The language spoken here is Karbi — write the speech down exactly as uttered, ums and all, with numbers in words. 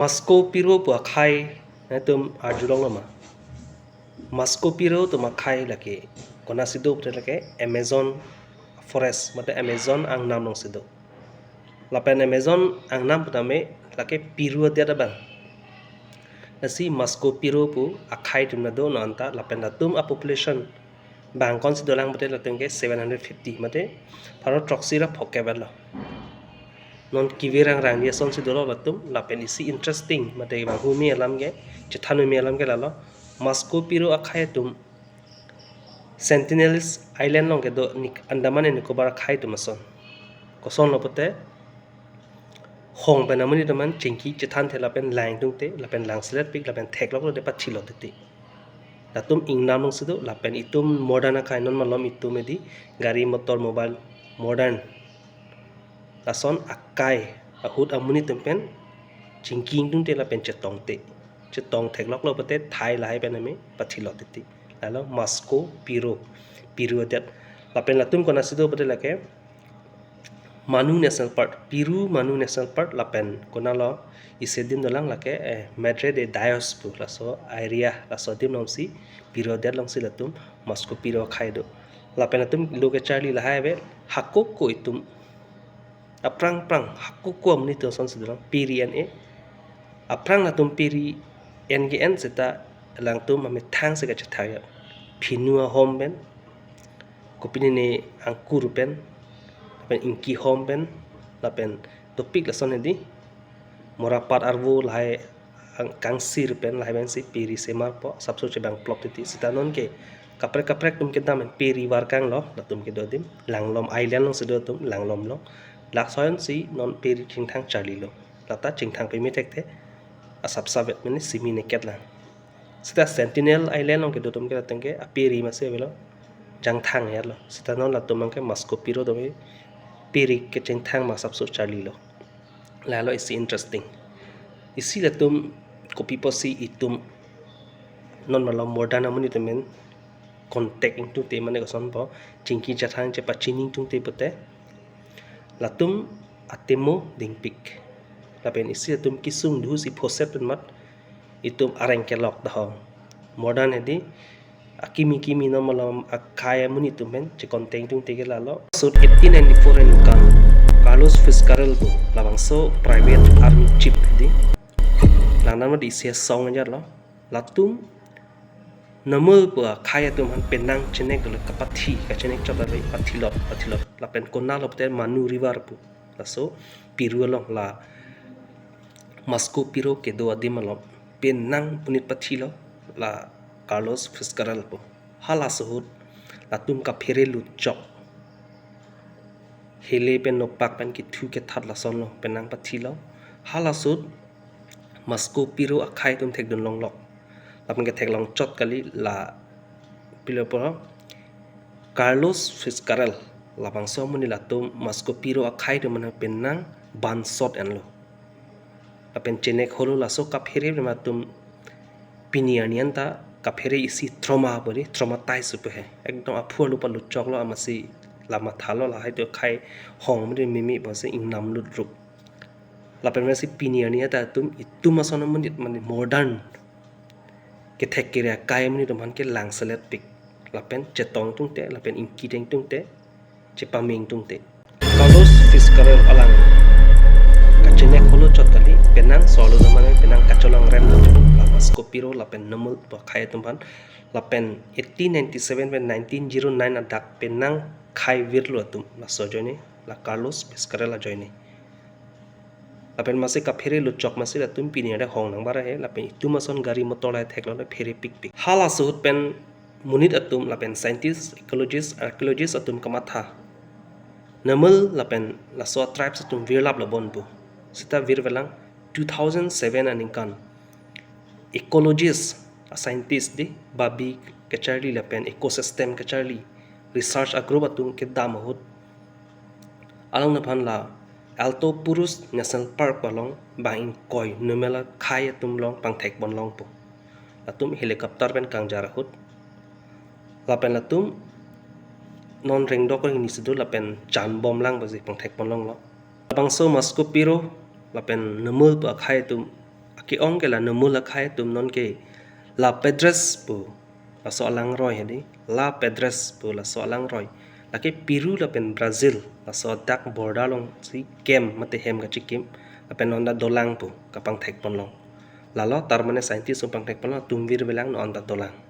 Musco Piro pu akhai nangtum arjulonglo ma? Musco Piro atum akhai lake konatsi do pute lake Amazon forest, mate Amazon angnam alongsi do. Lapen Amazon angnam putame lake Peru adet abang. Lasi Musco Piro pu akhai atum nado non anta, lapen latum a population bang konsi dolang pute latum ke seven hundred fifty, mate pharo throksi ra phokep lo. Non kevir rangrang asonsi dolo latum, lapen isi interesting mate bang humi alam ke, chethan humi alam ke lalo, Musco Piro akhai atum Sentinels Island along kedo Nic-, Andaman and Nicobar akhai atum ason. Kosonlo pute, hong pen amonit atum an chingki chethanthe lapen lang tungte, lapen langseletpik, lapen thekloklo te pathilo titi. Latum ingnam alongsi do, lapen itum modern akhai, non malom itum edi gari motor mobile modern, lason akai ahut amonit atum pen chingki ingtungte lapen chetongte. Chetong thekloklo pute thai lahai pen ame pathilo titi. Lalo Musco Piro, Peru adet. Lapen latum konatsi do pute lake Manu National Park, Peru Manu National Park, lapen konatlo isi adim dolang lake, eh, Madre de Dios pu, laso area, laso adim alongsi Peru adet alongsi latum Musco Piro akhai do. Lapen latum lo kecharli lahai ave, hakoko itum, aphrang aphrang hakoko amonit atum asonsi dolang, peri en-e. Aphrang latum peri en ke-en seta alangtum amethang si kachethak ya. Phinu ahom pen, kopinene angkur pen, lapen ingki hom pen, lapen dopik lason hedi, morapat arvo lahai ang-, kangsir pen lahai pensi peri semar po, asapso chebang plop titi. Seta non ke kaprek kaprek atum kedam pen peri varkanglo, latum kedo adim, Langlom Island alongsi do atum, Langlom along. Laso ansi non peri chingthang charlilo. Lata chingthang peme thekthe, asap savet mene simi neket lang. Seta Sentinel Island along kedo atum ke latum ke aperi masi avelo, jangthang ya lo. Seta non latum abang ke Musco Piro atum ke peri kechingthang ma asapso charlilo. Lalo isi interesting. Isi latum kopi pusi itum non malom modern amonit atum pen contact ingtungte mane koson po, chingki chathang chepachini ingtungte pute, latum atemo dingpik. Lapen isi latum kesung duhusi phoset pen mat itum areng kelok dahong. Modern hedi akimi kimi non malom akhai amonit atum pen che-contact ingtungte ke lalo. So eighteen ninety-four aningkan Carlos Fiscarel pu labangso private army chief hedi, langdam di isi asong ajar lo. Latum Namul pu akhai atum aphan penang chenek dolo, kapathi, kachenek chot dolo, pathilot, pathilot. Lapen konatlo pute Manu River pu, laso Peru along, la Musco Piro kedo adim along penang punit pathilo, la Carlos Fiscarel pu. Halaso ahut latum kaphere lutchok, hele pen nopak pen kethu kethat lasonlo, penang pathilo. Halaso ahut Musco Piro akhai atum thekdun longlok. Lapen ketheklong chot kali, la pilo pura Carlos Fiscarel, labangso amonit latum Musco Piro akhai atum aphan penang bansot enlo. Lapen chenek holo, laso kaphere atum pini arni anta kaphere isi trauma bori, traumatize upe he. Ekdom aphu alu palu choklo, amatsi la mathalo, lahai atum akhai hong mede mimi bangsi ingnam lutrup. Lapen masi pini arni anta atum itum ason amonit mane modern kethek kere akai amonit atum aphan ke langseletpik. Lapen chetong tungte, lapen ingki deng tungte, chepaming tungte. Carlos Fiscarel alang kachenek holo chot kali, penang solo zaman penang kacholang rem lo, la Musco Piro lapen Namul pu akhai atum aphan, lapen eighteen ninety-seven pen nineteen zero nine adak penang khai virlo atum, laso ajoine, la Carlos Fiscarel ajoine. Lapen masi kaphere lutchok masi latum pini arni hong nangbar ahe, lapen itum ason gari motor lahai theklo, la phere pikpik. Halaso ahut pen monit atum lapen scientist, ecologist, archaeologist atum kamatha, Namul lapen laso tribes atum virlap lo bon pu. Seta virvelang two thousand seven aningkan. Ecologist, a scientist di, babi kecharli lapen ecosystem kecharli research a group atum kedam ahut, along nephan la Alto Purus National Park along bang ingkoi Namul akhai atum along pangthek pon long pu. Latum helicopter pen kangjar ahut. Lapen latum non ringdok ringnisi do lapen chan bom lang basi pangthek pon longlo. Labangso Musco Piro lapen Namul pu akhai atum Ke-ong ke la numul akhei atum non ke La Pedras pu laso alangroi hedi, La Pedras pu laso alangroi. Lake Peru lapen Brazil laso adak border alongsi camp mate hem kachikim, lapen non ta dolang pu kapangthek ponlong. Lalo tarmane scientist atum pangthek ponlong, atum virvelang non ta dolang.